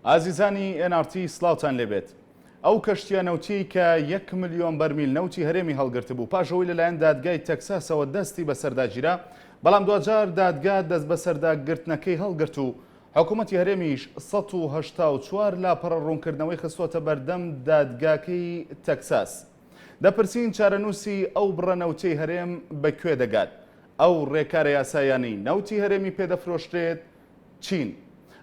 ئازیزانی NRT سڵاوتان لێبێت. ئەو کەشتیە نەوتیەی کە یەک ملیۆن بەرمیل نەوتی هەرێمی هەڵگرتبوو پاش ئەوەی لەلایەن دادگای تەکساسەوە دەستی بەسەردا گیرا، بەڵام دواجار دادگا دەستبەسەرداگرتنەکەی هەڵگرت و حکومەتی هەرێمیش 184 لاپەڕە ڕوونکردنەوەی خستۆتە بەردەم دادگاکەی تەکساس. دەپرسین چارەنووسی ئەو بڕە نەوتەی هەرێم بە کوێ دەگات؟ ئەو ڕێکارە یاسایانەی نەوتی هەرێمی پێدەفرۆشرێت چین؟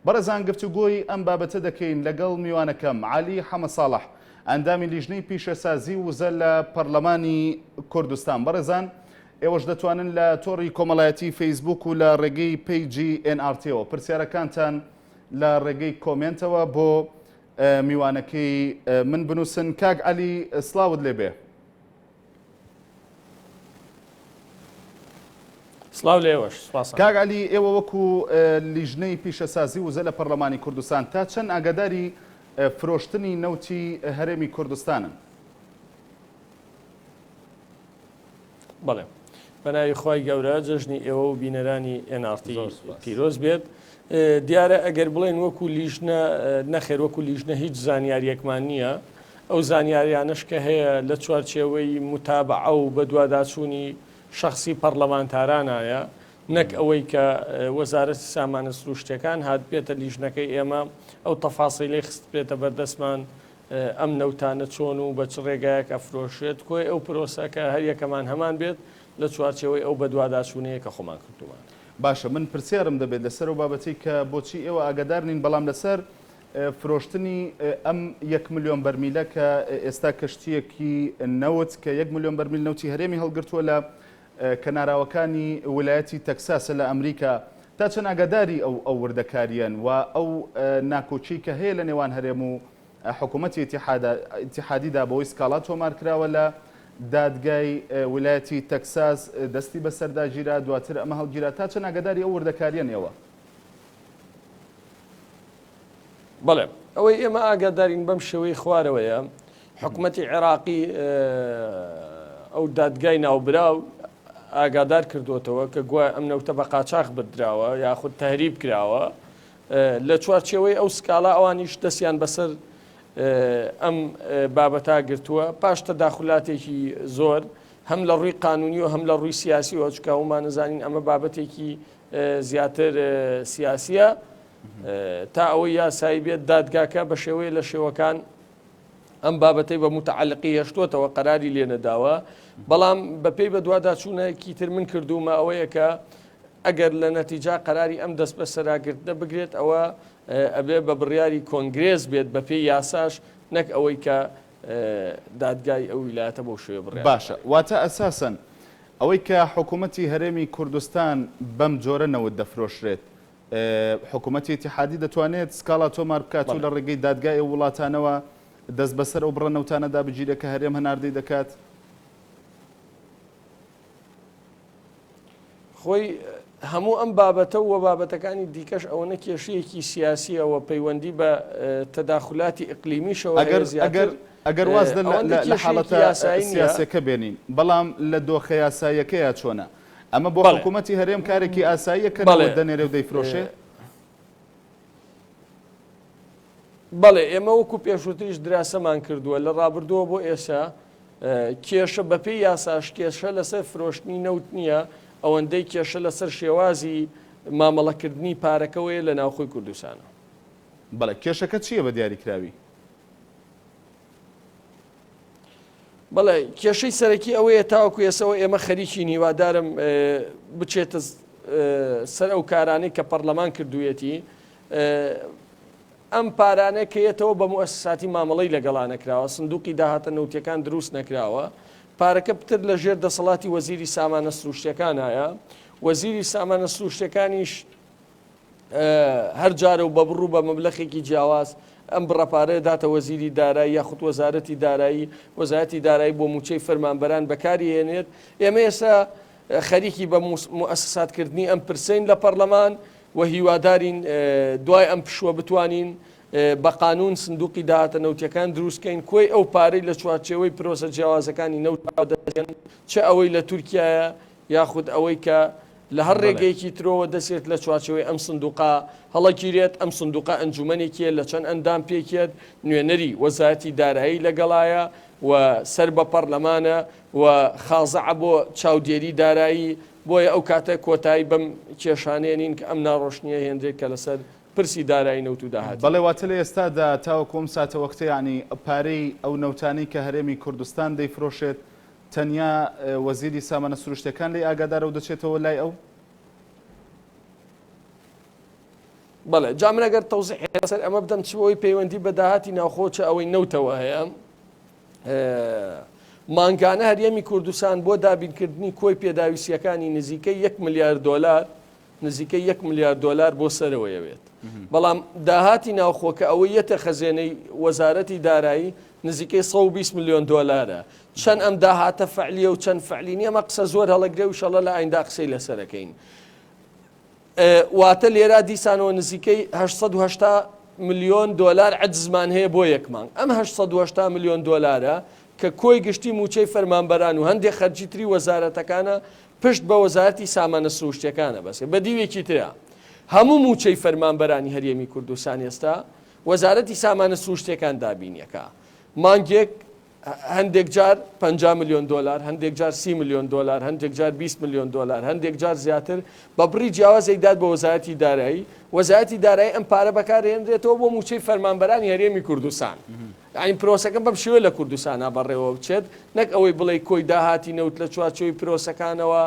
بەڕێزان گفتوگۆی ئەم بابەتە دەکەین لەگەڵ میوانەکەم عەلی حەمەساڵح ئەندامی لیژنەی پیشەسازی و وزە لە پەرلەمانی کوردستان. بەڕێزان ئێوەش دەتوانن لە تۆڕی کۆمەڵایەتی فەیسبوک و لە ڕێگەی پەیجی NRT-ەوە پرسیارەکانتان لە ڕێگەی کۆمێنتەوە بۆ میوانەکەی من بنووسن. کاک عەلی سڵاوت لێبێ. سڵاو لە ئێوەش سوپاس. کاک عەلی ئێوە وەکو لیژنەی پیشەسازی وزە لە پەرلەمانی کوردستان تا چەند ئاگاداری فرۆشتنی نەوتی هەرێمی کوردستانن؟ بەڵێ بەناوی خوای گەورە جەژنی ئێوە و بینەرانی NRT پیرۆز بێت. دیارە ئەگەر بڵێن وەکو لیژنە نەخێر وەکو لیژنە هیچ زانیاریەکمان نییە ئەو زانیاریانەش کە هەیە لە چوارچێوەی متابعە و بەدواداچوونی شەخسی پەڕلەمانتارانایە نەک ئەوەی کە وەزارەتی سامانە سروشتیەکان هاتبێتە لیژنەکەی ئێمە ئەو تەفاسیلەی خستبێتە بەردەستمان ئەم نەوتانە چۆن و بە چ ڕێگایەک ئەفرۆشرێت کۆی ئەو پرۆسە کە هەریەکەمان هەمان بێت لە چوارچێوەی ئەو بەدواداچوونەیە کە خۆمان کردوومانە. باشە من پرسیارم دەبێت لەسەر ئەو بابەتەی کە بۆچی ئێوە ئاگادار نین بەڵام لەسەر فرۆشتنی ئەم یەک ملیۆن بەرمیلە کە ئێستا کەشتییەکی نەوت کە یەک ملیۆن بەرمیل نەوتی هەرێمی هەڵگرتووە لە کەناراوەکانی ولایەتی تەکساسە لە ئەمریکا تا چەند ئاگاداری ئەو ئەو وردەکارییەن و ئەو ناکۆکیی کە هەیە لە نێوان هەرێم و حکوومەتی ئیتیحادیدا بەوەی سکاڵا تۆمار کراوە لە دادگای ولایەتی تەکساس دەستی بەسەردا گیرا دواتر ئەمە هەڵگیرا تا چەند ئاگاداری ئەو وردەکارییەن ئێوە؟ بەڵێ ئەوەی ئێمە ئاگادارین بەم شێوەی خوارەوەیە، حکومەتی عێراقی ئەو دادگای ناوبراو ئاگادار کردوتەوە کە گوایە ئەم نەوتە بە قاچاخ بردراوە یاخود تەهریب کراوە لە چوارچێوەی ئەو سکاڵا ئەوانیش دەستیان بەسەر ئەم بابەتا گرتووە پاش تەداخلاتێکی زۆر هەم لە ڕووی قانونی و هەم لە ڕووی سیاسیەوە چکە هەموومان نزانین ئەمە بابەتێکی زیاتر سیاسیە تا ئەوەی یاسایی بێت دادگاکە بە شێوەیە لە شێوەکان ئەم بابەتەی بە متعلقی هێشتوەتەوە قەراری لێ نەداوە بەڵام بەپێی بەدواداچوونێکی تر من کردوومە ئەوەیە کە ئەگەر لە نەتیجا قەراری ئەم دەست بە سەراگرتنە بگرێت ئەوە ئەبێ بە بڕیاری کۆنگرێس بێت بەپێی یاساش نەک ئەوەی کە دادگای ئەو ویلایەتە بەو شێوەیە بڕیار باشە واتە ئەساسەن ئەوەی کە حکوومەتی هەرێمی کوردستان بەم جۆرە نەوت دەفرۆشرێت، حکوومەتی ئیتیحادی دەتوانێت سکاڵا تۆمار بکات و لە ڕێگەی دادگای ئەو وڵاتانەوە دەست بەسەر ئەو بڕە نەوتانەدا بگیرێت کە هەرێم هەناردەی دەکات؟ خۆی هەموو ئەم بابەتە و بابەتەکانی دیکەش ئەوەنە کێشەیەکی سیاسییە و پەیوەندی بە تەداخولاتی ئیقلیمیشەوە هەیە زیاتر ئەگەر واز لە حاڵەتە سیاسیەکە بێنین بەڵام لە دۆخە یاساییەکەیا چۆنە؟ ئەمە بۆ حکوومەتی هەرێم کارێکی ئاساییە کە نەوت دەنێرێ و دەیفرۆشێ؟ بەڵێ ئێمە وەکو پێشووتریش دراسەمان کردووە لە ڕابردووە بۆ ئێستا کێشە بەپێی یاساش کێشە لەسەر فرۆشتنی نەوت نییە ئەوەندەی کێشە لەسەر شێوازی مامەڵەکردنی پارەکەوەیە لە ناوخۆی کوردستانە. بەڵێ کێشەکە چییە بە دیاریکراوی؟ بەڵێ کێشەی سەرەکی ئەوەیە تاوەکو ئێسەوە ئێمە خەریکین هیوادارم بچێتە سەر ئەو کارانەی کە پەرلەمان کردوویەتی ئەم پارانە کە یەتەوە بە موئەسەساتی مامەڵەی لەگەڵا نەکراوە، سندوقی داهاتە نەوتیەکان دروست نەکراوە، پارەکە پتر لە ژێر دەسەڵاتی وەزیری سامانە سروشتیەکانایە، وەزیری سامانە سروشتیەکانیش هەر جارە و بە بڕ و بە مەبلەخێکی جیاواز ئەم بڕە پارەیە داتە وەزیری دارایی یاخود وەزارەتی دارایی، وەزارەتی دارایی بۆ مووچەی فەرمانبەران بەکاری هێنێت. ئێمە ئێستا خەریکی بە موئەسەساتکردنی ئەم پرسەین لە پەڕلەمان و هیوادارین دوای ئەم پشووە بتوانین بە قانوون سندوقی داهاتە نەوتیەکان دروست کەین، کۆی ئەو پارەی لە چوارچێوەی پرۆسە جیاوازەکانی نەوت دەستێن، چ ئەوەی لە تورکیایە یاخود ئەوەی کە. لە هەر ڕێگەیەکی ترەوە دەسێت لە چوارچێوەی ئەم سندوقە هەڵەگیرێت، ئەم سندوقە ئەنجومەنێکیە لە چەند ئەندام پێکیەت، نوێنەری وەزارەتی دارایی لەگەڵایە و سەر بە پەڕلەمانە و خازعە بۆ چاودێری دارایی، بۆیە ئەو کاتە کۆتایی بەم کێشانەیە نین کە ئەم ناڕۆشنیە هێنرێت کە لەسەر پرسی دارایی نەوت و داهاتی. بەڵێ واتە لە ئێستادا تاوەکو ئەم ساتەوەختە یەعنی پارەی ئەو نەوتانەی کە هەرێمی کوردستان دەیفرۆشێت تەنیا وەزیری سامانە سروشتیەکان لێی ئاگادارە و دەچێتەوە لای ئەو؟ بەڵێ جا من ئەگەر تەوزیح لەسەر ئەمە بدەم چ ئەوەی پەیوەندی بە داهاتی ناوخۆ چ ئەوەی نەوتەوە هەیە مانگانە هەرێمی کوردستان بۆ دابینکردنی کۆی پێداویستیەکانی نزیکەی 1 ملیار دۆلار نزیکەی یەک ملیار دۆلار بۆ سەرەوەی ئەوێت. بەڵام داهاتی ناوخۆ کە ئەوەی یەتە خەزێنەی وەزارەتی دارایی نزیکەی 120 ملیۆن دۆلارە. چەند ئەم داهاتە فعلیە و چەند فعلی نییە ئەمە قسە زۆر هەڵەگرێ و ئیشەڵا لە ئایندا قسەی لەسەرەکەین. واتە لێرە دیسانەوە نزیکەی 880 ملیۆن دۆلار عەجزمان هەیە بۆ یەک مانگ. ئەم 880 ملیۆن دۆلارە کە کۆی گشتی مووچەی فەرمانبەران و هەندێک خەرجی تری وەزارەتەکانە پشت بە وەزارەتی سامانە سروشتیەکان ئەبەسێ. بە دیوێکی ترا هەموو مووچەی فەرمانبەرانی هەرێمی کوردستان ئێستا وەزارەتی سامانە سروشتیەکان دابینی ئەکا. مانگێک هەندێک جار 50 ملیۆن دۆلار، هەندێک جار 30 ملیۆن دۆلار، هەندێک جار 20 ملیۆن دۆلار، هەندێک جار زیاتر بە بڕی جیاواز ئەیدات بە وەزارەتی دارایی. وەزارەتی دارایی ئەم پارە بەکارهێنرێتەوە بۆ مووچەی فەرمانبەرانی هەرێمی کوردستان. یانی پرۆسەکە بەم شێوەیە لە کوردستانا بەڕێوە بچێت، نەک ئەوەی بڵێی کۆی داهاتی نەوت لە چوارچێوەی پرۆسەکانەوە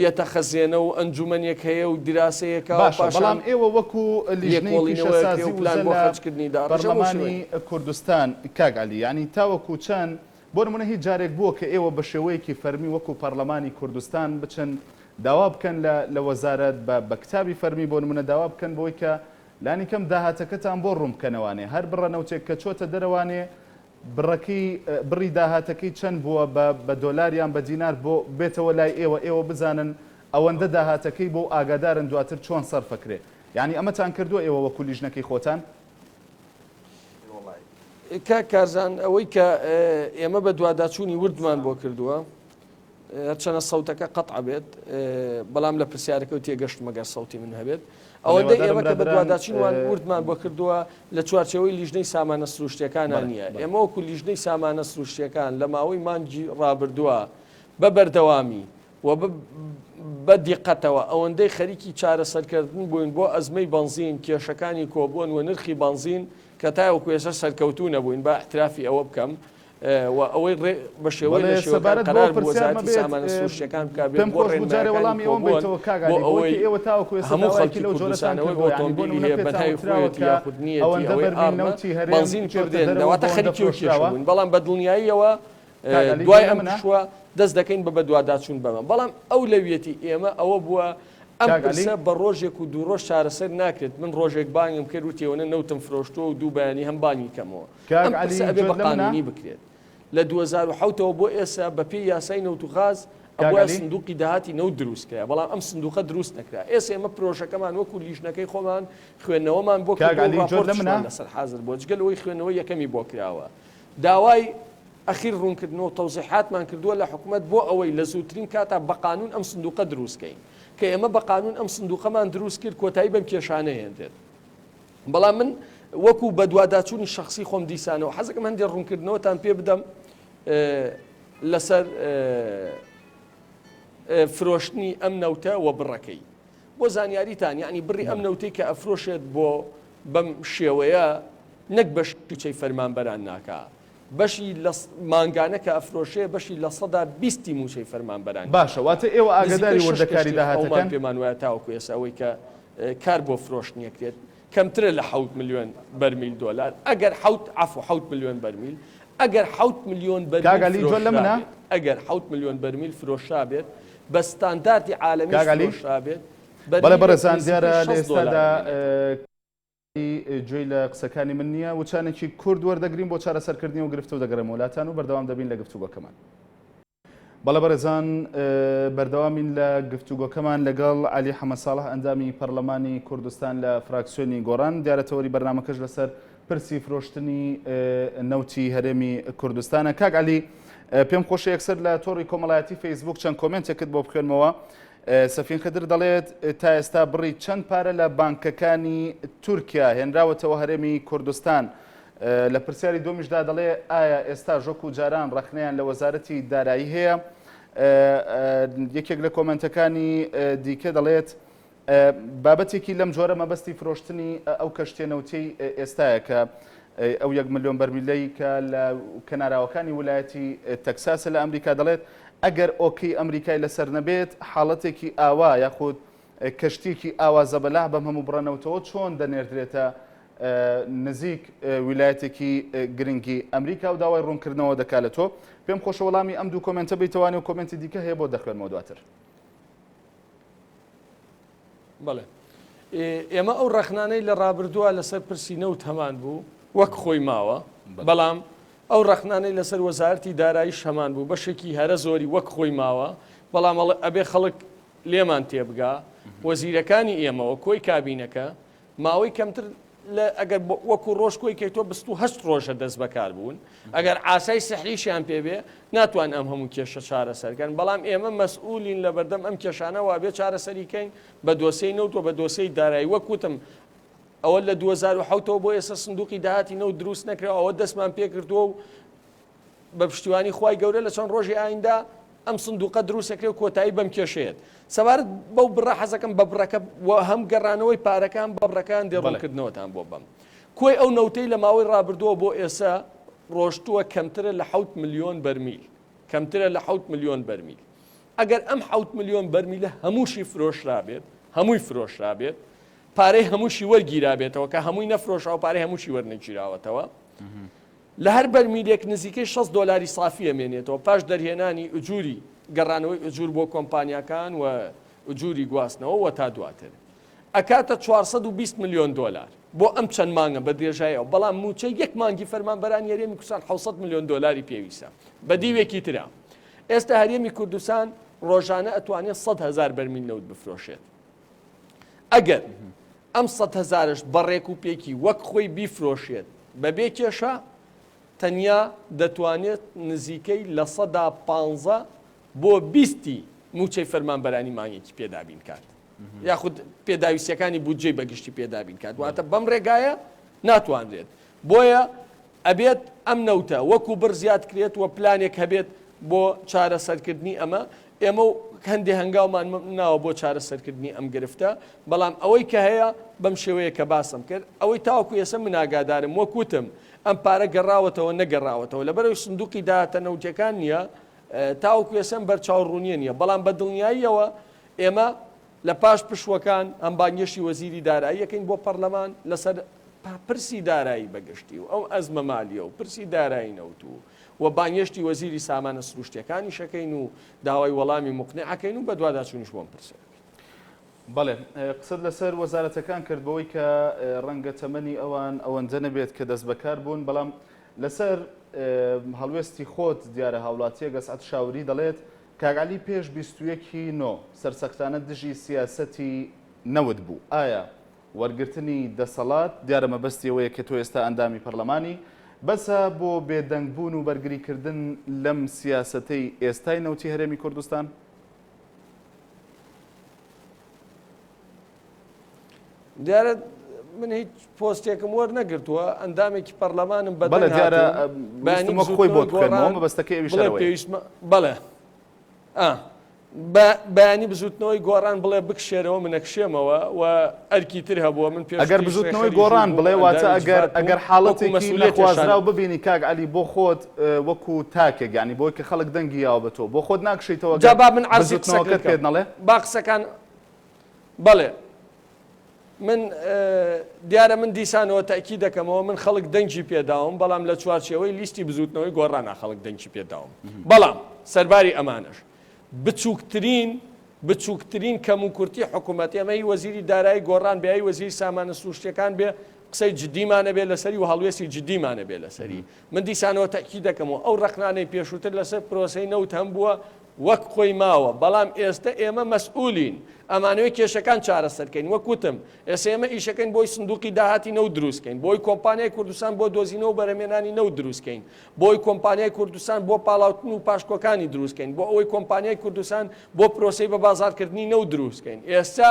یەتە خەزێنە و ئەنجومەنێک هەیە و دیراسەیەکە و باشە پاشان بەڵام ئێوە وەکو لیژنەی لێکۆڵینەوەیەک پیشەسازی هەیە و پلان وزە بۆ لە خەرجکردنی داڕێژە بەو پەرلەمانی شێوەیە. کوردستان کاک عەلی یانی تاوەکو چەند بۆ نمونە هیچ جارێک بووە کە ئێوە بە شێوەیەکی فەرمی وەکو پەرلەمانی کوردستان بچن داوا بکەن لە لە وەزارەت بە بە کتابی فەرمی بۆ نمونە داوا بکەن بۆی کە لانیکەم داهاتەکەتان بۆ ڕوون بکەنەوانێ هەر بڕە نەوتێک کە چۆتە دەرەوانێ بڕەکەی بڕی داهاتەکەی چەند بووە بە بە دۆلار یان بە دینار بۆ بێتەوە لای ئێوە ئێوە بزانن ئەوەندە داهاتەکەی بۆ و ئاگادارن دواتر چۆن سەرفەکرێ یانی ئەمەتان کردووە ئێوە وەکو لیژنەکەی خۆتان؟ کاک کارزان ئەوەی کە ئێمە بە دواداچوونی وردمان بۆ کردووە هەرچەنە سەوتەکە قەتع بێت بەڵام لە پرسیارەکەو تێگەشتم ئەگەر سەوتی من هەبێت ئەوەندەی ئێمە کە بەدواداچوونمان وردمان بۆ کردووە لە چوارچێوەی لیژنەی سامانە سروشتیەکانە نییە ئێمە وەکو لیژنەی سامانە سروشتیەکان لە ماوەی مانگی ڕابردووە بە بەردەوامی و بە دیقەتەوە ئەوەندەی خەریکی چارەسەرکردن بووین بۆ ئەزمەی بەنزین کێشەکانی کۆبوون و نرخی بەنزین کە تاوەکو ئێستا سەرکەوتوو نەبووین با اعترافی ئەوە بکەم و ئەوەی ڕێ بە شێوەی بەڵێ لە شێوەکان سەبارەت بەوە قەرار بوو پرسیارمە وەزارەتی بێت سامانە سروشتیەکان بکا بێت پێم بۆ خۆش بوو جارێ ڕێنمایەکانی وەڵامی ئەوەم کۆبۆن بەیتەوە کاک بۆ عەلی بۆی ئەوەی کە ئێوە تاوەکو ئێستا هەموو داوایەکی خەڵکی لەو جۆرەتان کوردستان ئەوەی کردووە یانی بۆ ئۆتۆمبیلی نموونە هەیە پێتان بەناوی وتراوە خۆیەتی کە یاخود نییەتی ئەوەندە ئەوەی بەرمیل ئاڕمە نەوتی هەرێم بەنزین پێ چۆتە بدێن دەرەوە واتە بەوەندە خەریکی ئەو کێشە فرۆشراوە بووین بەڵام بە دڵنیاییەوە کاک عەلی دوای گوێ لە ئەم منە؟ پشووە دەست دەکەین بە بەدواداچوون بەمە بەڵام ئەولەویەتی ئێمە ئەوە بووە ئەم کاک عەلی؟ پرسە بە ڕۆژێک و دوو ڕۆژ چارەسەر ناکرێت من ڕۆژێک بانگم کرد وتی ئەوەنە نەوتم فرۆشتووە و دوو بەیانی هەم بانگی کەمەوە کاک ئەم عەلی پرسە ئەبێ جۆت بە لە منە؟ قانوونی بکرێت. لە 2007 ەوە بۆ ئێستا بە پێی یاسای نەوت و غاز کاک ئەبوایە عەلی؟ سندوقی داهاتی نەوت دروست کرایە بەڵام ئەم سندوقە دروست نەکرا. ئێستا ئێمە پرۆژەکەمان وەکو لیژنەکەی خۆمان خوێندنەوەمان بۆ کاک کردووە و عەلی جۆت لە منە؟ ڕاپۆرتیشمان لەسەر حازر بووە جگە لەوەی خوێندنەوەی یەکەمی بۆ کراوە. داوای ئەخیر ڕوونکردنەوە و تەوزیحاتمان کردووە لە حکومەت بۆ ئەوەی لە زووترین کاتا بە قانوون ئەم سندوقە دروست کەین. کە ئێمە بە قانوون ئەم سندوقەمان دروست کرد کۆتایی بەم کێشانە هێنرێت. بەڵام من وەکو بەدواداچوونی شەخسی خۆم دیسانەوە حەزەکەم هەندێک ڕوونکردنەوەتان پێ بدەم لەسەر فرۆشتنی ئەم نەوتە و بڕەکەی بۆ زانیاریتان یعنی بڕی ئەم نەوتەی کە ئەفرۆشێت بۆ بەم شێوەیە نەک بەش مووچەی فەرمانبەران ناکا بەشی لە مانگانە کە ئەفرۆشێ بەشی 20% ی مووچەی فەرمانبەران باشە واتە ئێوە نزیکەی ئاگاداری شەش وردەکاری کەشتی ئەومان داهاتەکەن؟ پێمان وایە تاوەکو ئێستا ئەوەی کە کار بۆ فرۆشتن ئەکرێت کەمترە لە حەوت ملیۆن بەرمیل دۆلار ئەگەر حەوت عەفو حەوت ملیۆن بەرمیل ئەگەر حەوت ملیۆن کاک بەرمیل عەلی جۆن لە منە؟ فرۆشرابێت ئەگەر حەوت ملیۆن بەرمیل فرۆشرابێت بە ستانداردی عالەمیش کاک عەلی؟ فرۆشرابێت بەڵێ بەرمیلێک بەڕێزان نزیکەی دیارە لە 60 دۆلار ئێستادا ئەمێنێتەوە. گوێی لە قسەکانی من نییە وچانێکی کورد وەردەگرین بۆ چارەسەرکردنی و گرفتە و دەگەڕێمەوە لاتان و بەردەوام دەبین لە گفتوگۆکەمان. بەڵێ بەڕێزان بەردەوامین لە گفتوگۆکەمان لەگەڵ عەلی حەمە ساڵح ئەندامی پەرلەمانی کوردستان لە فراکسیۆنی گۆڕان دیارە تەوەری بەرنامەکەش لەسەر پرسی فرۆشتنی نەوتی هەرێمی کوردستانە کاک عەلی پێم خۆشە یەکسەر لە تۆڕی کۆمەڵایەتی فەیسبوک چەند کۆمێنتێکت بۆ بخوێنمەوە. سەفین خدر دەڵێت تا ئێستا بڕی چەند پارە لە بانکەکانی تورکیا هێنراوەتەوە هەرێمی کوردستان؟ لە پرسیاری دووەمیشدا دەڵێ ئایا ئێستا وەکو جاران ڕەخنەیان لە وەزارەتی دارایی هەیە؟ یەکێک لە کۆمنتەکانی دیکە دەڵێت بابەتێکی لەم جۆرە مەبەستی فرۆشتنی ئەو کەشتیە نەوتیەی ئێستایە کە ئەو یەک ملیۆن بەرمیلەی کە لە کەناراوەکانی ولایەتی تەکساسە لە ئەمریکا دەڵێت ئەگەر okay ئەمریکای لەسەر نەبێت حاڵەتێکی ئاوا یاخود کەشتیەکی ئاوا زەبەلاح بەم هەموو بڕە نەوتەوە چۆن دەنێردرێتە نزیک ویلایەتێکی گرنگی ئەمریکا و داوای ڕوونکردنەوە دەکات لە تۆ پێم خۆشە وەڵامی ئەم دوو کۆمێنتە بیتەوانێ و کۆمێنتی دیکە هەیە بۆ دەخوێنمەوە دواتر. بەڵێ ئێمە ئەو ڕەخنانەی لە ڕابردووە لەسەر پرسی نەوت هەمان بوو وەک خۆی ماوە بەڵام ئەو ڕەخنانەی لەسەر وەزارەتی داراییش هەمان بوو بەشێکی هەرە زۆری وەک خۆی ماوە بەڵام ئەبێ خەڵک لێمان تێبگا وەزیرەکانی ئێمەوە کۆی کابینەکە ماوەی کەمتر لە ئەگەر وەکو ڕۆژ کۆی کەیتەوە 28 ڕۆژە دەست بەکار بوون ئەگەر ئاسای سحریشیان پێ بێ ناتوان ئەم هەموو کێشە چارەسەرکەن بەڵام ئێمە مەسئولین لە بەردەم ئەم کێشانە وابێ چارەسەری کەین بە دۆسیەی نەوت و بە دۆسیەی دارایی وەک وتم ئەوە لە 2007ەوە بۆ ئێستا سندوقی داهاتی نەوت دروست نەکراوە ئەوە دەستمان پێکردووە و بە پشتیوانی خوای گەورە لە چەند ڕۆژی ئایندە ئەم سندوقە دروستەکرێ و کۆتایی بەم کێشەیەت سەبارەت بەو بڕە حەزەکەم بە بڕەکە و هەم گەڕانەوەی پارەکان بە بڕەکان دێ ڕوونکردنەوەتان بۆ بەم کۆی ئەو نەوتەی لە ماوەی ڕابردووە بۆ ئێستا ڕۆشتووە کەمترە لە حەوت ملیۆن بەرمیل کەمترە لە حەوت ملیۆن بەرمیل ئەگەر ئەم حەوت ملیۆن بەرمیلە هەمووشی فرۆشرابێت هەمووی فرۆشرابێت پارەی هەمووشی وەرگیرابێتەوە کە هەمووی نەفرۆشاو پارەی هەمووشی وەرنەگیراوەتەوە لە هەر بەرمیلێک نزیکەی 60 دۆلاری سافی ئەمێنێتەوە پاش دەرهێنانی ئوجوری گەڕانەوەی ئوجور بۆ کۆمپانیاکان و ئوجوری گواستنەوە و تا دواتر ئەکاتە 420 ملیۆن دۆلار بۆ ئەم چەند مانگە بە درێژایی ئەو بەڵام مووچەی یەک مانگی فەرمانبەرانی هەرێمی کوردستان 700 ملیۆن دۆلاری پێویستە بە دیوێکی ترە ئێستا هەرێمی کوردستان ڕۆژانە ئەتوانێت 100 هزار بەرمیل نەوت بفرۆشێت ئەگەر ئەم 100 هزارش بە ڕێک و پێکی وەک خۆی بیفرۆشێت بەبێ کێشە تەنیا دەتوانێت نزیکەی 15% بۆ بیستی مووچەی فەرمانبەرانی مانگێکی پێدابین کات. یاخود پێداویستیەکانی بودجەی بەگشتی پێ دابین کات واتە بەم ڕێگایە ناتوانرێت بۆیە ئەبێت ئەم نەوتە وەکو بڕ زیاد کرێت و پلانێک هەبێت بۆ چارەسەرکردنی ئەمە ئێمە و هەندێ هەنگاومان ناوە بۆ چارەسەرکردنی ئەم گرفتە بەڵام ئەوەی کە هەیە بەم شێوەیە کە باسم کرد ئەوەی تاوەکو ئێستا من ئاگادارم وەک وتم ئەم پارە گەڕاوەتەوە نەگەڕاوەتەوە لەبەرەوەی سندوقی داهاتە نەوتیەکان نییە تاوەکو ئێستا بەرچاو ڕوونیە نییە بەڵام بە دڵنیاییەوە ئێمە لە پاش پشووەکان هەم بانگێشتی وەزیری دارایی ئەکەین بۆ پەڕلەمان لەسەر پرسی دارایی بە گشتی و ئەو ئەزمە مالیە و پرسی دارایی نەوت و و بانگێشتی وەزیری سامانە سروشتیەکانیش ئەکەین و داوای وەڵامی موقنع ئەکەین و بەدواداچوونیش بۆ ئەم پرسە ئەکەین. بەڵێ قسەت لەسەر وەزارەتەکان کرد بەوەی کە ڕەنگە تەمەنی ئەوان ئەوەندە نەبێت کە دەستبەکار بوون، بەڵام لەسەر هەڵوێستی خۆت دیارە هاوڵاتییەک ئەسعەد شاوری دەڵێت کاک عەلی پێش 21 ی نۆ سەرسەختانە دژی سیاسەتی نەوت بوو، ئایا وەرگرتنی دەسەڵات، دیارە مەبەستی ئەوەیە کە تۆ ئێستا ئەندامی پەرلەمانی، بەسە بۆ بێدەنگ بوون و بەرگری کردن لەم سیاسەتەی ئێستای نەوتی هەرێمی کوردستان؟ دیارە من هیچ پۆستێکم وەرنەگرتووە ئەندامێکی پەرلەمانم بە بەڵێ دیارە ویستم وەک خۆی بۆت بخوێنمەوە مەبەستەکەی ئەویش هەر ئەوەیە. بەڵێ بەیانی بزوتنەوەی گۆڕان بڵێ بکشێرەوە من ئەکشێمەوە و ئەرکی تر هەبووە من پێش ئەگەر بزوتنەوەی گۆڕان بڵێ واتە ئەگەر ئەگەر حاڵەتێکی نەخوازراو ببینی کاک عەلی بۆ خۆت وەکو تاکێک یانی بۆی کە خەڵک دەنگی یاوە بە تۆ بۆ خۆت ناکشیتەوە جا با من عەرزی بزوتنەوەکەت قسەکەت پێت نەڵێ با قسەکان بەڵێ من دیارە من دیسانەوە تەئکید دەکەمەوە من خەڵک دەنگی پێداوم بەڵام لە چوارچێوەی لیستی بزوتنەوەی گۆڕانا خەڵک دەنگی پێداوم بەڵام سەرباری ئەمانەش بچووکترین بچووکترین کەم و کورتی حکوومەت ئێمە هی وەزیری دارایی گۆڕان بێ هی وەزیری سامانە سروشتیەکان بێ قسەی جدیمانە بێ لەسەری و هەڵوێستی جدیمانە بێ لەسەری من دیسانەوە تەئکید دەکەمەوە ئەو ڕەخنانەی پێشووتر لەسەر پرۆسەی نەوت هەم بووە. وەک خۆی ماوە، بەڵام ئێستە ئێمە مەسئولین، ئەمانەوێ کێشەکان چارەسەر کەین، وەک وتم ئێستە ئێمە ئیشەکەین بۆی سندوقی داهاتی نەوت دروست کەین، بۆی کۆمپانیای کوردستان بۆ دۆزینەوە و بەرهەمێنانی نەوت دروست کەین، بۆی کۆمپانیای کوردستان بۆ پاڵاوتن و پاشکۆکانی دروست کەین، بۆ ئەوەی کۆمپانیای کوردستان بۆ پرۆسەی بە بازاڕکردنی نەوت دروست کەین. ئێستا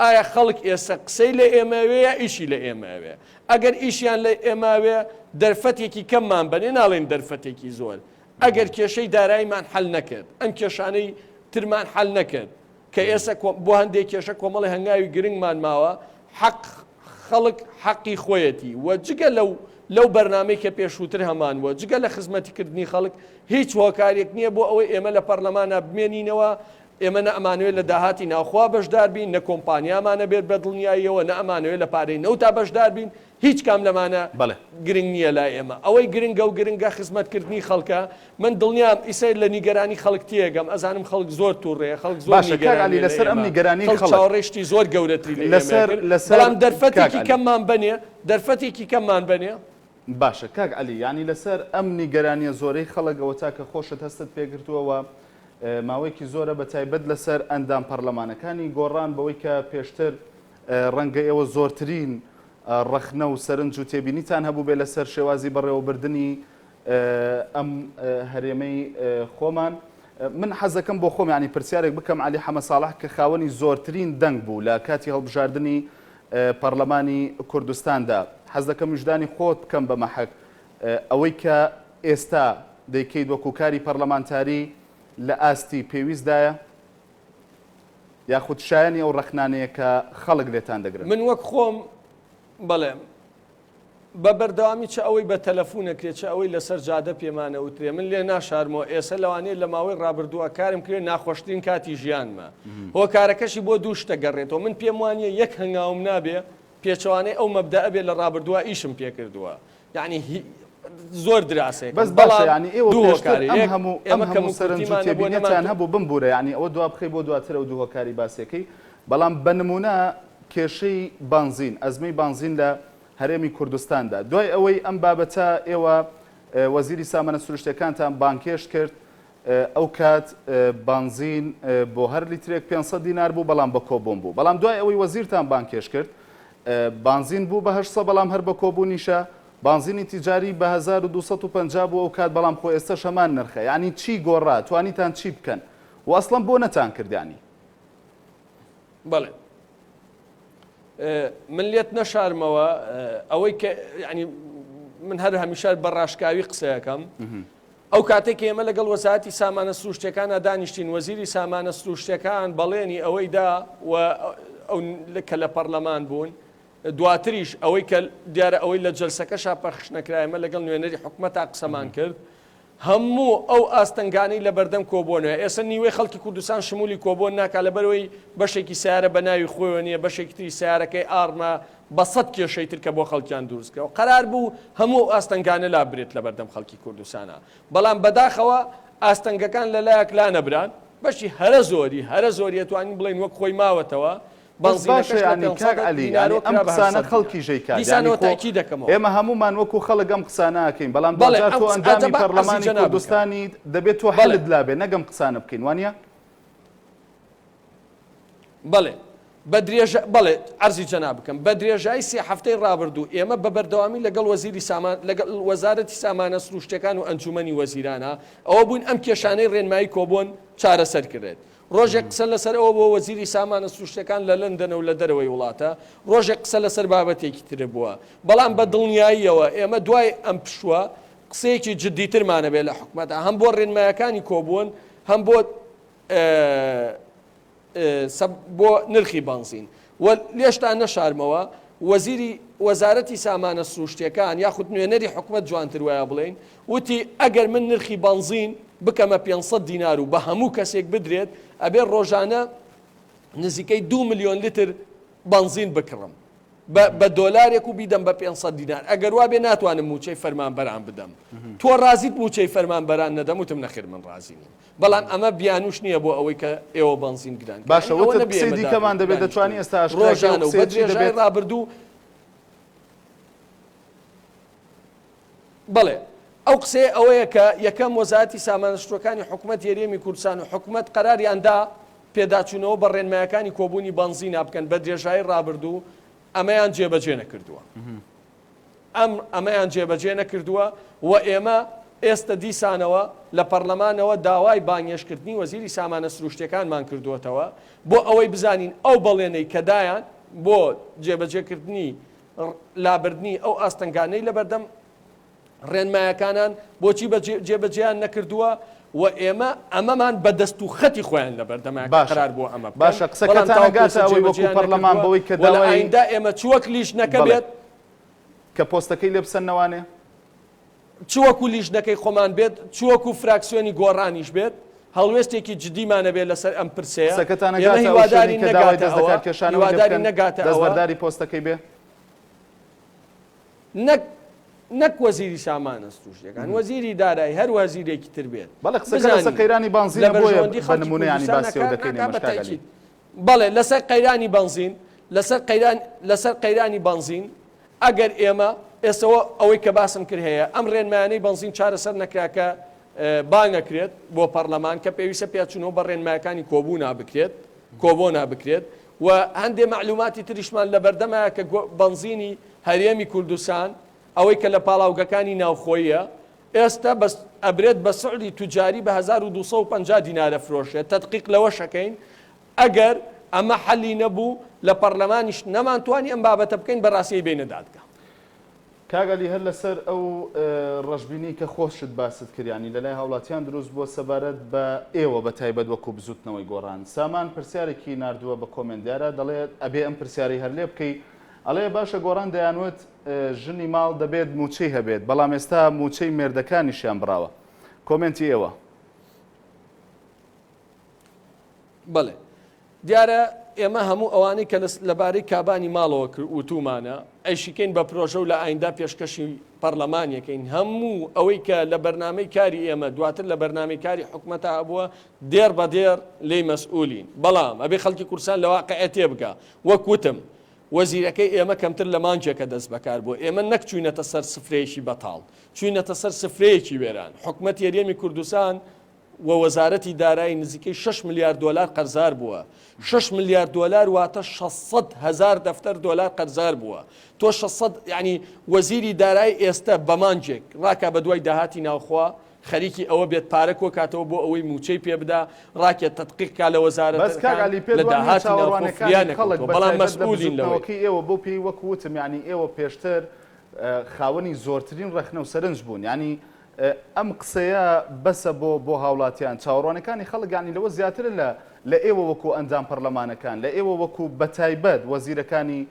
ئایا خەڵک ئێستا قسەی لە ئێمە ئەوێ یا ئیشی لە ئێمە ئەوێ؟ ئەگەر ئیشیان لە ئێمە ئەوێ دەرفەتێکی کەممان بەنێ، ناڵێین دەرفەتێکی زۆر، ئەگەر کێشەی داراییمان حەل نەکرد، ئەم کێشانەی ترمان حەل نەکرد، کە ئێستا بۆ هەندێک کێشە کۆمەڵی هەنگاوی گرنگمان ماوە، حەق خەڵک حەقی خۆیەتی و جگە لەو لەو بەرنامەی کە پێشووتر هەمان و جگە لە خزمەتیکردنی خەڵک هیچ هۆکارێک نییە بۆ ئەوەی ئێمە لە پەرلەمانە بمێنینەوە ئێمە نە ئەمانەوێت لە داهاتی ناوخوا بەشدار بین نە کۆمپانیامان هەبێت بە دڵنیاییەوە نە ئەمانەوێت لە پارەی نەوتا بەشدار بین هیچ کام لەمانە بەڵێ. گرنگ نییە لای ئێمە ئەوەی گرنگە و گرنگە خزمەتکردنی خەڵکە من دڵنیام ئیسە لە نیگەرانی خەڵک تێگەم ئەزانم خەڵک زۆر توڕەیە خەڵک زۆر باشە کاک عەلی نیگەرانیە لە لەسەر ئەم ئێمە نیگەرانیەی خەڵک خەڵک چاوەڕێی شتی زۆر گەورەتری لە ئێمە لەسەر کرد لەسەر بەڵام کاک دەرفەتێکی عەلی. کەممان بەنێ دەرفەتێکی کەممان بەنێ. باشە کاک عەلی یانی لەسەر ئەم نیگەرانیە زۆرەی خەڵک ئەوەتا کە خۆشت هەستت پێگرتووە و ماوەیەکی زۆرە بە تایبەت لەسەر ئەندام پەڕلەمانەکانی گۆڕان بەوەی کە پێشتر ڕەنگە ئێوە زۆرترین ڕەخنە و سەرنج و تێبینیتان هەبووبێ لەسەر شێوازی بەڕێوەبردنی ئەم هەرێمەی خۆمان. من حەزەکەم بۆ خۆم یانی پرسیارێک بکەم عەلی حەمە ساڵح کە خاوەنی زۆرترین دەنگ بوو لە کاتی هەڵبژاردنی پەڕلەمانی کوردستاندا حەز دەکەم ویژدانی خۆت بکەم بە مەحەک ئەوەی کە ئێستا دەیکەیت وەکو کاری پەڕلەمانتاری لە ئاستی پێویستدایە یاخود شایەنی ئەو ڕەخنانەیە کە خەڵک لێتان دەگرن؟ من وەک خۆم بەڵێ بە بەردەوامی چ ئەوەی بە تەلەفون ئەکرێ چ ئەوەی لەسەر جادە پێمان ئەوترێ من لێ ناشارمەوە ئێسە لەوانەیە لە ماوەی ڕابردووە کارم کرێ ناخۆشترین کاتی ژیانمە هۆکارەکەشی بۆ دوو شتە گەڕێتەوە من پێم وانە یەک هەنگاوم نابێ پێچەوانەی ئەو مەبدەئە بێ لە ڕابردووە ئیشم پێکردووە یعنی زۆر دراسێک بەس باشە یعنی ئێوە پێشتر ئەم هەموو ئەم هەموو سەرنج و تێبینیتان هەبوو بمبورە یعنی ئەوە دوا بخەی بۆ دواتر ئەو دوو هۆکاری باسیەکەی بەڵام بە نمونە کێشەی بانزین ئەزمەی بانزین لە هەرێمی کوردستاندا دوای ئەوەی ئەم بابەتە ئێوە وەزیری سامانە سروشتیەکانتان بانگهێشت کرد ئەو کات بانزین بۆ هەر لیترێک 500 دینار بوو بەڵام بە کۆبوون بوو بەڵام دوای ئەوەی وەزیرتان بانگهێشت کرد بانزین بوو بە 800 بەڵام هەر بە کۆبوونیشە بانزینی تیجاری بە 1250 بوو ئەو کات بەڵام خۆ ئێستەش هەمان نرخە یعنی چی گۆڕا توانیتان چی بکەن و ئەسڵەن بۆ نەتان کرد یعنی بەڵێ من لێت نەشارمەوە ئەوەی کە ینی من هەر هەمیشە بە ڕاشکاوی قسەکەم ئەو کاتێک ئێمە لەگەڵ وەزارەتی سامانە سروشتەکانە دانیشتین وەزیری سامانە سروشتەکان بەڵێنی ئەوەی دا و ئەو کە لە پەرلەمان بوون دواتریش ئەوەی کە دیارە ئەوەی لە جەلسەکەشا پەخش نەکرا ئێمە لەگەڵ نوێنەری حکومەتا قسەمان کرد هەموو ئەو ئاستەنگانەی لەبەردەم کۆبۆنەوە ئێستا نیوەی خەڵکی کوردستان شمولی کۆبۆن ناکا لەبەرەوەی بەشێکی سیارە بە ناوی خۆیەوە نییە بەشێکی تری سیارەکەی ئاڕمە بە سەد کێشەی تر کە بۆ خەڵکیان دروست کراوە قەرار بوو هەموو ئەو ئاستەنگانە لابرێت لەبەردەم خەڵکی کوردستانە بەڵام بەداخەوە ئاستەنگەکان لەلایەک لانەبران بەشی هەرە زۆری هەرە زۆری ئەتوانین بڵێین وەک خۆی ماوەتەوە بەس باشە بەنزینەکەش لە یانی 500 کاک عەلی یانی دینارەوە ئەم کرا بە قسانە 800 دینار خەڵکیش ئەیکات یانی دیسانەوە خۆ تەئکید دەکەمەوە ئێمە هەموومان وەکو خەڵک ئەم قسانە ئەکەین بەڵام بەڵێ دواجار ئەم تۆ قس ئەندامی ئەجە با عەرزی پەرلەمانی جەناب بکەم کوردستانیت دەبێت تۆ بەڵێ حەلت لابێ نەک ئەم قسانە بکەین وانیە؟ بەڵێ بە درێژە بەڵێ عەرزی جەناب بکەم بە درێژایی سێ هەفتەی ڕابردوو ئێمە بە بەردەوامی لەگەڵ وەزیری سامان لەگەڵ وەزارەتی سامانە سروشتەکان و ئەنجومەنی وەزیرانە ئەوە بووین ئەم کێشانەی ڕێنمایی کۆبۆن چارەسەر کرێت ڕۆژێک قسە لەسەر ئەوە بووە وەزیری سامانە سروشتیەکان لە لەندەنە و لە دەرەوەی وڵاتە، ڕۆژێک قسە لەسەر بابەتێکی تر بووە. بەڵام بە دڵنیاییەوە ئێمە دوای ئەم پشووە قسەیەکی جدیترمان هەبێت لە حکومەتە هەم بۆ ڕێنمایەکانی کۆبوون هەم بۆ بۆ نرخی بەنزین و لێشتان نەشارمەوە وەزیری وەزارەتی سامانە سروشتیەکان یاخود نوێنەری حکومەت جوانتر وایە بڵێین وتی ئەگەر من نرخی بەنزین بکەمە 500 دینار و بە هەموو کەسێک بدرێت ئەبێ ڕۆژانە نزیکەی 2 ملیۆن لتر بەنزین بکڕم بە دۆلارێک و بیدەم بە 500 دینار ئەگەر وابێ ناتوانم موچەی فەرمانبەران بدەم تۆ ڕازیت موچەی فەرمانبەران نەدەم وتم نەخێر من ڕازی نیم بەڵام ئەمە بیانوش نییە بۆ ئەوەی کە ئێوە بەنزین گران باشە وتت قسەی دیکەمان دەبێت دەتوانی ئێستا ئاشکرای کەی ئەو ڕۆژانە و قسەیە بە چی درێژای دەبێت؟ ڕابردوو بەڵێ. ئەو قسەیە ئەوەیە کە یەکەم وەزارەتی سامانە سروشتیەکانی حکومەتی هەرێمی کوردستان و حکومەت قەراریان دا پێداچوونەوە بە ڕێنمایەکانی کۆبوونی بەنزینا بکەن بە درێژایی ڕابردوو ئەمەیان جێبەجێ نەکردووە. ئەم ئەمەیان جێبەجێ نەکردووە و ئێمە ئێستە دیسانەوە لە پەڕلەمانەوە داوای بانگهێشتکردنی وەزیری سامانە سروشتیەکانمان کردووەتەوە بۆ ئەوەی بزانین ئەو بەڵێنەی کە دایان بۆ جێبەجێکردنی لابردنی ئەو ئاستەنگانەی لەبەردەم ڕێنمایەکانان بۆچی بە جێبەجێیان نەکردووە و ئێمە ئەمەمان بە دەست و خەتی خۆیان لەبەردەمە کە باشە قەرار بووە ئەمە بکەن باشە بەڵام قسەکەتان تاوەکو ئەگاتە ئێستا ئەوەی وەکو جێبەجێیان پەڕلەمان نەکردووە بەوەی کە و لە داوای ئایندە ئێمە چ وەک لیژنەکە بەڵێ بێت کە پۆستەکەی لێ بسەننەوانێ؟ چ وەکو لیژنەکەی خۆمان بێت چ وەکو فراکسیۆنی گۆڕانیش بێت هەڵوێستێکی جدیمان هەبێت لەسەر ئەم پرسەیە قسەکەتان ئێمە ئەگاتە ئەو شوێنەی هیوادارین کە داوای نەگاتە دەست ئەوە لەکارکێشانەوەی لێ هیوادارین بکەن نەگاتە ئەوە دەستبەرداری پۆستەکەی بێ؟ نەک نەک وەزیری سامانە سروشتیەکان وەزیری دارایی هەر وەزیرێکی تر بێت بەڵێ قسەکە لەسەر بزانین قەیرانی لە بانزینە بۆیە بەرژەوەندی بە خەڵکی نمونە یانی کوردستانە باسی ئەو کار دەکەین ناکا ئێمەش بە کاک عەلی. تەئکید بەڵێ لەسەر قەیرانی بەنزین لەسەر قەیران لەسەر قەیرانی بەنزین ئەگەر ئێمە ئێستەوە ئەوەی کە باسم کرد هەیە ئەم ڕێنمایانەی بەنزین چارەسەر نەکرا کە بانگ ئەکرێت بۆ پەڕلەمان کە پێویستە پێچوونەوە بە ڕێنمایەکانی کۆبوونا بکرێت کۆبۆنا بکرێت و هەندێ مەعلوماتی تریشمان لەبەردەمایە کە بەنزینی هەرێمی کوردستان ئەوەی کە لە پاڵاوگەکانی ناوخۆییە ئێستا بەس ئەبرێت بە سعری توجاری بە 1250 دینارە فرۆشێت تەدقیق لەوەش ئەکەین ئەگەر ئەمە حەلی نەبوو لە پەڕلەمانیش نەمانتوانی ئەم بابەتە بکەین بەڕاستی ئەیبەینە دادگا. کاک عەلی هەر لەسەر ئەو ڕەشبینی کە خۆشت باست کرد یانی لەلای هاوڵاتیان دروست بووە سەبارەت بە ئێوە بە تایبەت وەکو بزوتنەوەی گۆڕان سامان پرسیارێکی ناردووە بە کۆمێنت دیارە دەڵێ ئەبێ ئەم پرسیارەی هەر لێ بکەی ئەڵێ باشە گۆڕان دەیانوت ژنی ماڵ دەبێت موچەی هەبێت بەڵام ئێستا موچەی مێردەکانیشیان بڕاوە کۆمێنتی ئێوە. بەڵێ دیارە ئێمە هەموو ئەوانەی کە لەبارەی کابانی ماڵەوە وتومانە ئەیشیکەین بە پرۆژە و لە ئایندا پێشکەشی پەرلەمانیەکەین هەموو ئەوەی کە لە بەرنامەی کاری ئێمە دواتر لە بەرنامەی کاری حکومەتا هەبووە دێڕ بە دێڕ لێی مەسئولین بەڵام ئەبێ خەڵکی کوردستان لە واقعە تێبگا وەک وتم وەزیرەکەی ئێمە کەمتر لە مانگێکە دەست بەکار بووە ئێمە نەک چوینەتە سەر سفرەیەکی بەتاڵ چوینەتە سەر سفرەیەکی وێران حکومەتی هەرێمی کوردستان و وەزارەتی دارایی نزیکەی شەش ملیار دۆلار قەرزار بووە. شەش ملیار دۆلار واتە 600 هەزار دەفتەر دۆلار قەرزار بووە. تۆ 600 یعنی وەزیری دارایی ئێستە بە مانگێک ڕاکا بە دوای داهاتی ناوخۆ خەریکی ئەوە بێت پارە کۆکاتەوە بۆ ئەوەی مووچەی پێ بدا ڕاکێت تەدقیق کا لە بەس کاک وەزارەتەکان عەلی پێت لە وا نییە داهاتی ناوخۆ فریا چاوەڕوانیەکانی خەڵک نەکەوتووە بە بەڵام تایبەت لە مەسئولین لەوەی. بزوتنەوەکەی ئێوە بەو پێی وەک وتم یانی ئێوە پێشتر خاوەنی زۆرترین ڕەخنە و سەرنج بوون یانی ئەم قسەیە بەسە بۆ بۆ هاوڵاتیان چاوەڕوانەکانی خەڵک یانی لەوە زیاترە لە لە ئێوە وەکو ئەندام پەڕلەمانەکان لە ئێوە وەکو بەتایبەت وەزیرەکانی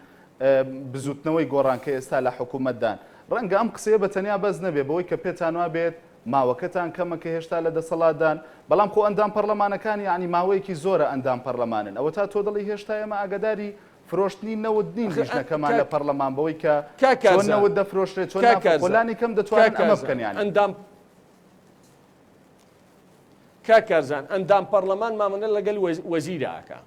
بزوتنەوەی گۆڕان کە ئێستا لە حکومەتدان ڕەنگە ئەم قسەیە بە تەنیا بەس نەبێ بەوەی کە پێتان وابێت ماوەکەتان کەمە کە هێشتا لە دەسەڵاتدان بەڵام خۆ ئەندام پەڕلەمانەکان یانی ماوەیەکی زۆرە ئەندام پەڕلەمانن ئەوەتا تۆ دەڵێی هێشتا ئێمە ئاگاداری فرۆشتنی نەوت نین ئەخر لیژنەکەمان لە کاک پەڕلەمان بەوەی کە کاک چۆن کارزان نەوت دەفرۆشرێت چۆن کاک نافرۆ خۆ کارزان لانی کەم کاک دەتوانن ئەمە کارزان بکەن یانی. ئەندام کاک کارزان ئەندام پەڕلەمان مامەلە لەگەل وەزیرا ئەکا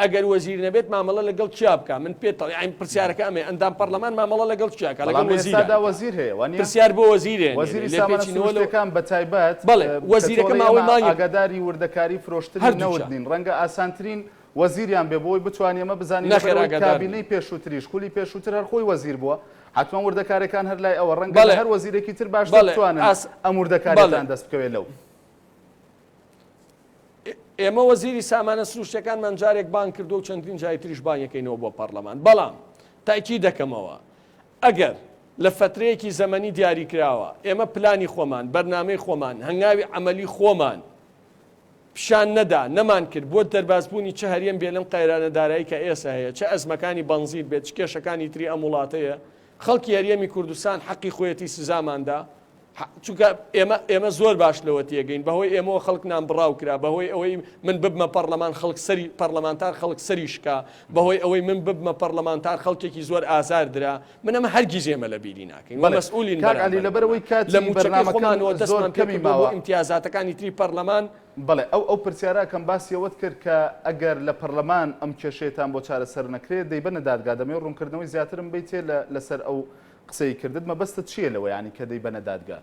ئەگەر وەزیر نەبێت مامەڵە لەگەڵ کیا بکا من پێت دەڵێم یانی پرسیارەکە ئەمەیە ئەندام پەڕلەمان مامەڵە لەگەڵ کیا ئەکا لەگەڵ بەڵام وەزیرا ئێستادا ئەکا وەزیر هەیە وانیە؟ پرسیار بۆ وەزیرێ نێرێ وەزیری سامانە لێپێچینەوە لەو سروشتیەکان بە تایبەت بەڵێ کە تۆ وەزیرەکە ئەڵێی ماوەی ئێمە مانگێک ئاگاداری وردەکاری فرۆشتنی نەوت هەردووکیان نین ڕەنگە ئاسانترین وەزیریان بێ بۆی بتوانی ئەمە بزانی نەخێر لەبەرئەوەی ئاگادار نیم. کابینەی پێشووتریش خولی پێشووتر هەر خۆی وەزیر بووە حەتمەن وردەکاریەکان هەر لای ئەوە ڕەنگە لە بەڵێ هەر وەزیرێکی تر باشتر بەڵێ بتوانن ئاس ئەم بەڵێ. وردەکاریەتان دەست بکەوێت لەو. ئێمە وەزیری سامانە سروشتیەکانمان جارێک بانگ کردووە و چەندین جاری تریش بانگەکەینەوە بۆ پەڕلەمان بەڵام تاکید دەکەمەوە ئەگەر لە فەترەیەکی زەمەنی دیاریکراوە ئێمە پلانی خۆمان بەرنامەی خۆمان هەنگاوی عەمەلی خۆمان پیشان نەدا، نەمان کرد، بۆ دەربازبوونی چ هەرێم بێ لەم قەیرانە دارایی کە ئێسە هەیە، چ ئەزمەکانی بەنزین بێت، چ کێشەکانی تری ئەم وڵاتەیە، خەڵکی هەرێمی کوردستان حەقی خۆیەتی سزامان دا، چونکە ئێمە ئێمە زۆر باش لەوە تێگەین، بەهۆی ئێمەوە خەڵک نانبڕاو کرا، بەهۆی ئەوەی من ببمە پەڕلەمان خەڵک سەری پەڕلەمانتار خەڵک سەری شکا، بەهۆی ئەوەی من ببمە پەڕلەمانتار خەڵکێکی زۆر ئازار درا، من ئەمە هەرگیز ئێمە لە بیری ناکەین و بەڵێ مەسئولین کاک عەلی بەرامبەر لەبەرئەوەی بەمە. لە کاتی مووچەکەی بەرنامەکەم خۆمانەوە زۆر دەستمان پێ کەمی کردووە بۆ ماوە. ئیمتیازاتەکانی تری پەڕلەمان. بەڵێ ئەو ئەو پرسیارە ئەکەم باسی ئەوەت کرد کە ئەگەر لە پەڕلەمان ئەم کێشەیەتان بۆ چارەسەر نەکرێت دەیبەنە دادگا دەمەوێت ڕوونکردنەوەی زیاترم بەیتێ لە لەسەر ئەو قسەی کردت مەبەستت چییە لەوە یانی کە دەیبەنە دادگا؟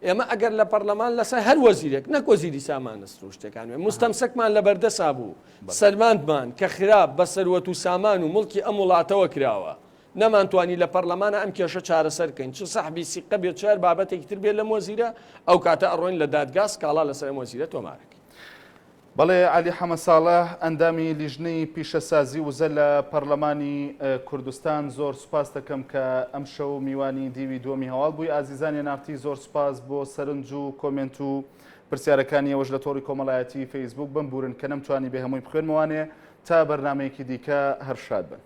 ئێمە ئەگەر لە پەرلەمان لەسەر هەر وەزیرێک نەک وەزیری سامانە سروشتەکان بێ مستەمسەکمان لە بەردەسا بوو سەلماندمان کە خراپ بە سەروەت و سامان و موڵکی ئەم وڵاتەوە کراوە نەمانتوانی لە پەرلەمانە ئەم کێشە چارەسەر کەین چ سەحبی سیقە بێت چ هەر بابەتێکی تر بێت لەم وەزیرە ئەو کاتە ئەڕۆین لە دادگا سکاڵا لەسەر ئەم وەزیرە تۆمارەکەین. بەڵێ عەلی حەمەساڵح ئەندامی لیژنەی پیشەسازی وزە لە پەڕلەمانی کوردستان زۆر سوپاست دەکەم کە ئەمشەو میوانی دیوی دووەمی هەواڵ بووی ئازیزان NRT زۆر سوپاس بۆ سەرنج و کۆمێنت و پرسیارەکانی ئێوەش لە تۆڕی کۆمەڵایەتی فەیسبوک بمبورن کە نەمتوانی بێ هەمووی بخوێنمەوانێ تا بەرنامەیەکی دیکە هەر شاد بن.